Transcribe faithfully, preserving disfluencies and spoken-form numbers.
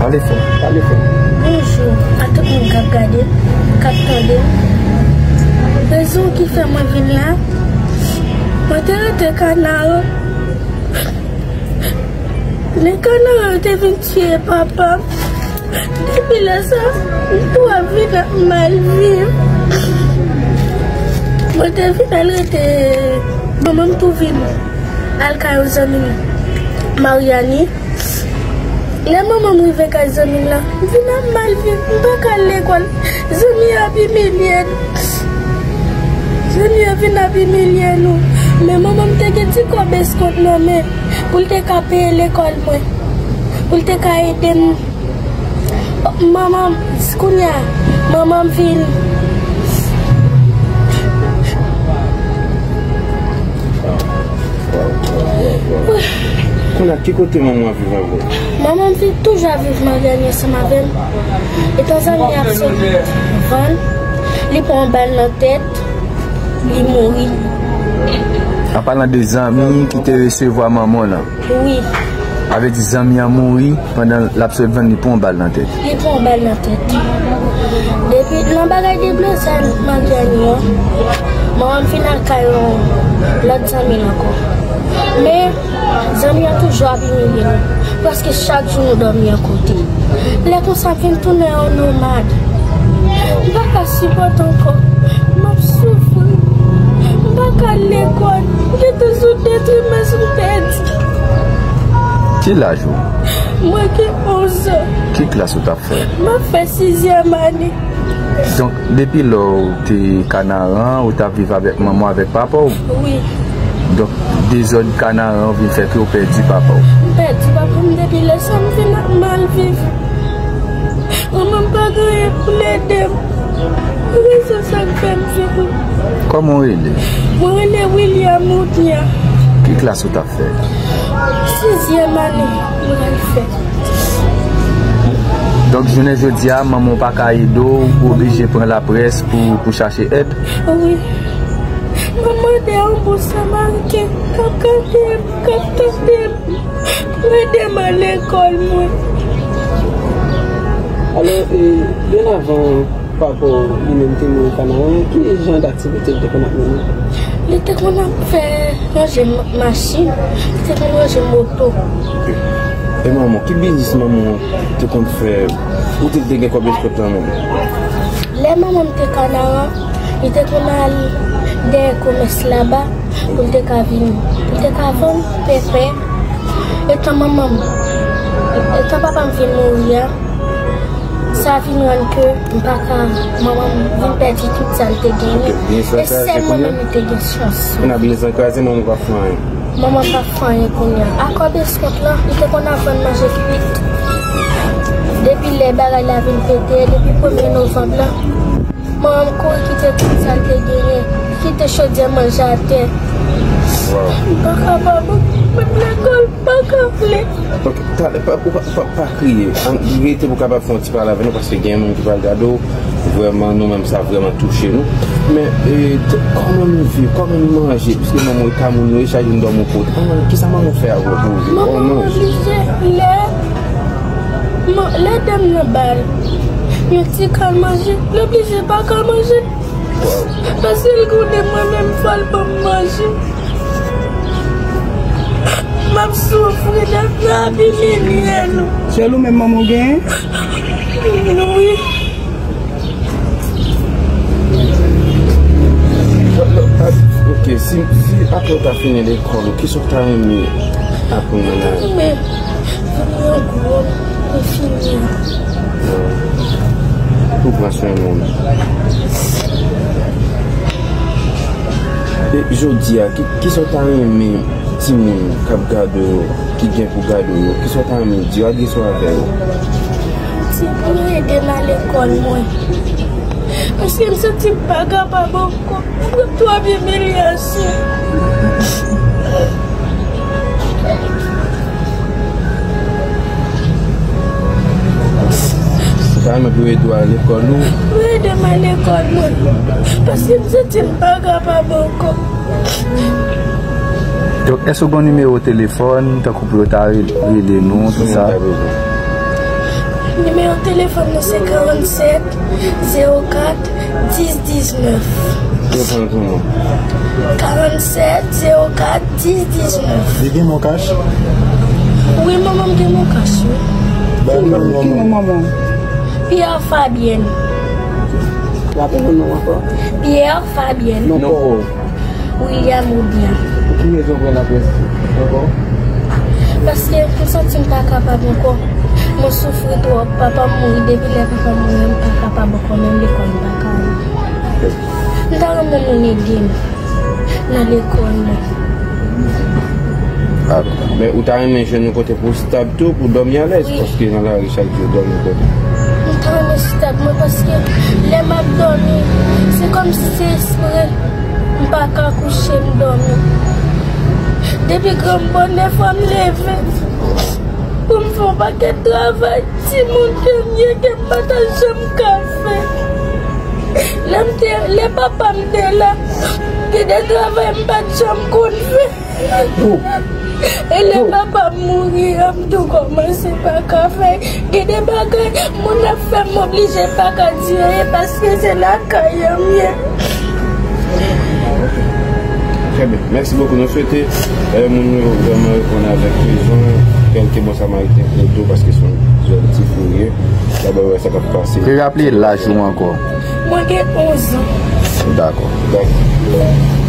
Pale fò, pale fò. Bonjou a tout moun k ap gade m, k ap tande m. Rezon ki fè mwen vin la, mwen te rete Kanaran. Lè Kanaran te vin tiye papa m, depi lè sa, m tou ap vin ap mal viv. Mwen te vin al rete, manman m tou vin al kay yon zanmi m, Mariani. Lè manman m rive kay zanmi m lan, m vin ap mal viv, m pa ka al lekòl. Zanmi yo ap imilye n. Zanmi yo vin ap imilye nou. Men manman m te gen ti kòb eskont nan men pou l te ka peye lekòl mwen, pou l te ka ede m. Manman m, kounye a, manman m vin. Kounye a, ki kote manman w ap viv avè w? Manman m vin toujou ap viv Mariani ansanm avè m. E tanzantan li ap sot vann, li pran yon bal nan tèt, li mouri. An palan de zanmi ki te resevwa manman w lan. Wi. Sa vle di zanmi an mouri pandan l ap sot vann, li pran yon bal nan tèt. Li pran yon bal nan tèt. Depi nan bagay de blan sa, Mariani an, manman m vin al kay yon lòt zanmi l ankò. Men, zanmi an toujou ap imilye nou. Prèske chak jou nou dòmi yon kote. Lè konsa m vin tounen yon nomad. M pa ka sipòte ankò. M ap soufri. M pa ka al lekòl. M gen toujou de trimès m pèdi. Ki laj ou? Mwen gen onz an. Ki klas ou t ap fè? M ap fè sizyèm ane. Donk, depi lè w te Kanaran, ou t ap viv avèk manman w, avèk papa w? Wi. Donk, dezòd Kanaran vin fè ke w pèdi papa w? M pèdi papa m depi lè sa, m vin ap mal viv. Manman m pa gen anyen pou l ede m. Rezon sa k fè m vin. Kòman w rele? Mwen rele William Woodnia. Ki klas ou t ap fè? Sizyèm ane mwen al fè. Donk, jounen jodi a, manman w pa ka ede w, ou oblije pran laprès pou, pou chache èd? Wi. Mwen mande a yon bon samariken k ap gade m, k ap tande m, pou ede m al lekòl mwen. Alò, e, byen avan papa w li menm te mouri Kanaran, ki jan daktivite l te konn ap mennen? Li te konn ap fè ranje ma-, machin, li te konn ranje moto. E manman w, ki biznis manman w te konn fè kote l te gen kòb eskòt lan menm? Lè manman m te Kanaran, li te konn al dèyè komès laba pou l te ka vin, pou l te ka vann pèpè. Etan manman m, etan papa m vin mouri a, sa vin rann ke m pa ka, manman m vin pèdi tout sa l te genyen. Ok, biznis lan kraze kounye a? E sèl mwen menm li te gen chans. Kounye a biznis lan kraze, manman w pa fè anyen. Manman pa fè anyen kounye a. A kòb eskont lan, li te konn ap vann manje kwit. Depi lè bagay la vin pete, depi premye novanm lan, manman m kouri kite tout sa l te genyen, li kite chodyè manje atè. Waw. M pa kapab, menm lekòl, m pa ka vle. Ok, talè, pa, ou pa, pa, pa kriye. An, rete pou w kapab fè yon ti pale avè nou, paske gen moun ki pral gade w. Vrèman, nou menm, sa vrèman touche nou. Men, e, t-, kòman nou viv? Kòman nou manje? Piske manman w e ka moun nou ye, chak jou nou dòmi yon kote. Kòman, kisa manman w fè avè w pou w viv? Oh, non. Manman m oblije lè, man-, lè dam nan ba l yon ti kal manje, l oblije pa ka manje. Paske l konnen mwen menm fò l ban m manje. M ap soufri, dam nan ap imilye nou. Sèl ou menm manman w genyen? Wi. Ok, si, si apre w ta fini lekòl ou, kisa w ta renmen aprann nan lavi? Mwen, mwen gwo, mwen fini. Pou pran swen moun. E jodi a, ki, kisa w ta renmen timoun k ap gade w yo, ki gen pou gade w yo, kisa w ta renmen di yo, adrese w avè yo? Di pou yo ede m al lekòl mwen. Paske m santi m pa kapab ankò. M pran twòp imilyasyon. Ou ta renmen pou yo ede w al lekòl ou? Pou yo ede m al lekòl mwen. Paske m santi m pa kapab ankò. Donk, èske w gen yon nimewo telefòn, tankou pou yo ta re-, rele nou, tout sa? Si moun ta bezwen. Nimewo telefòn nou se karannsèt zewo kat dis diznèf. Telefòn pou mwen. Karannsèt zewo kat dis diznèf. Li gen MonCash? Wi, manman m gen MonCash, wi. Ba non, non, non. Pierre Fabienne. Raple nou non ankò. Pierre Fabienne. Non, non. William Odia. Pou ki rezon w pran laprès ankò? Paske m santi m pa kapab ankò. Mwen soufri twòp. Papa m mouri, depi lè papa m mouri, m pa kapab ankò, menm lekòl m pa ka al. M ta renmen moun ede m nan lekòl mwen. Dakò. Men ou ta renmen jwenn yon kote pou w stab tou, pou w dòmi alèz, wi, paske nan lari chak jou w dòmi kote. M ta renmen stab mwen paske lè m ap dòmi, se kòmsi se espre m pa ka kouche, m dòmi. Depi granm bonè fò m leve pou m fè yon pakèt travay. Timoun ke m ye ke m pa ta janm ka fè. Lè m te, lè papa m te la, gen de travay m pa t janm konn fè. E lè papa m mouri an, m tou kòmanse pa ka fè. Gen de bagay moun ap fè m, m oblije pa ka di anyen paske se lakay an m ye. Trè byen. Mèsi bokou. Nou swete, eh, moun yo vrèman reponn avèk rezon, kèlke bon samariten tou, paske se yon zòn ti fouri ye. Dabò, wè sa k ap pase. Reraple laj ou ankò. Mwen gen onz an. Dakò. Dakò.